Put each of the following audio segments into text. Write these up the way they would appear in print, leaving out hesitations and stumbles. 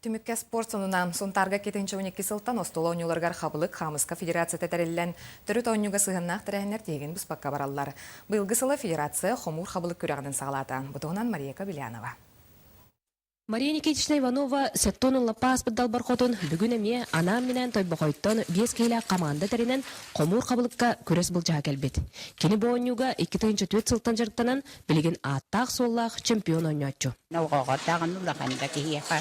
Түмүккэ спорт сонуна Сунтаарга 2012 сылтан остуол оонньууларыгар хабылык хаамыска федерацията тэриллэн, төрүт оонньууга сыһыаннаах тэрээһиннэр тиһигин быспакка бараллар. Быйылгы сылы федерация хомуур хабылык күрэҕинэн саҕалаата. Бу туһунан Мария Кобельянова. Мария Никитична Иванова сеттон ыллаппа ааспыт далбар хотун бүгүн эмиэ анаан-минээн Тойбохойтон биэс киһилээх хамаанда тэринэн хомуур хабылыкка күрэс былдьаһа кэлбит. Кини бу оонньууга 2004 сылтан дьарыктанан, билигин ааттаах-суоллаах чемпион оонньооччу. Оҕоҕо даҕаны улахан да киһиэхэ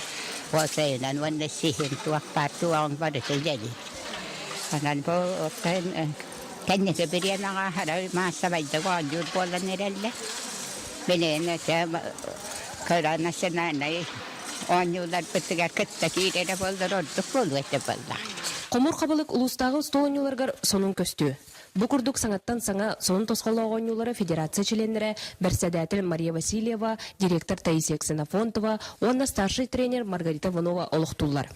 уосайынан уонна сиһин туох баар туоҕун барыта үлэлиир. Онон бу кэнники бириэмэҕэ хара маассабайдык оонньуур буолан эрэллэр. Билигин этэ кыра национальнай оонньууларбытыгар кытта киирэрэ буоллар ордук буолуо этэ буоллаҕа. Хомуур хабылык улуустааҕы остуол оонньууларыгар сонун көстүү. Бу курдук саҥаттан саҥа сонун тосхолоох оонньуулары федерация чилиэннэрэ, бэрэссэдээтэл Мария Васильева, директор Таисия Ксенофонтова уонна старшай тренер Маргарита Иванова олохтууллар.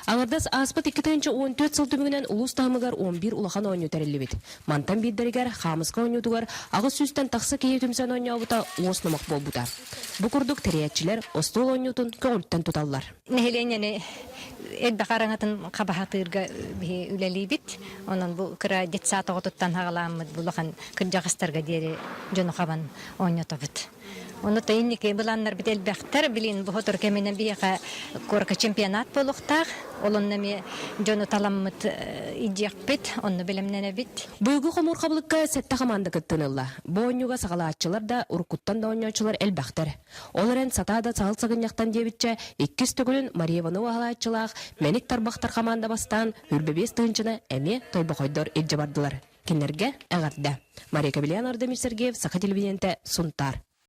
Аҥардас ааспыт 2014 сыл түмүгүнэн улуус таһымыгар 11 улахан оонньуу тэриллибит. Мантан биирдэригэр хаамыска оонньуутугар аҕыс сүүстэн тахса киһи түмсэн оонньообута уос номох буолбута. Бу курдук тэрийээччилэр остуол оонньуутун көҕүлтэн туталлар. Нэһилиэнньэни элбэх араҥатын хабаһатыырга биһи үлэлиибит. Онон бу кыра детсад оҕотуттан хаҕалааммыт бу улахан кырдьаҕастарга диэри дьону хабан оонньотобут. Ону инники былааннарбыт элбэхтэр. Билин бу сотору кэминэн биһиэхэ куоракка чемпионат буолуохтаах. Ол онно эмиэ дьону таламмыт илдьиэхпит, онно бэлэмнэнэбит. Быйылгы хомуур хабылыкка сэттэ хамаанда кыттыыны ылла. Бу оонньууга саҕалааччылар да, уруккуттан да оонньооччулар элбэхтэр. Ол эрэн сатаа да саһыл сагынньахтан диэбиччэ, иккис төгүлүн Мария Иванова аһалааччылаах Мэник тарбахтар хамаанда бастаан, үрбэбиэс тыһыынчаны эмиэ Тойбохойдор илдьэ бардылар. Кинилэргэ эҕэрдэ! Мария Кобелян, Ардемир Сергеев, Саха телевидениетэ, Сунтаар.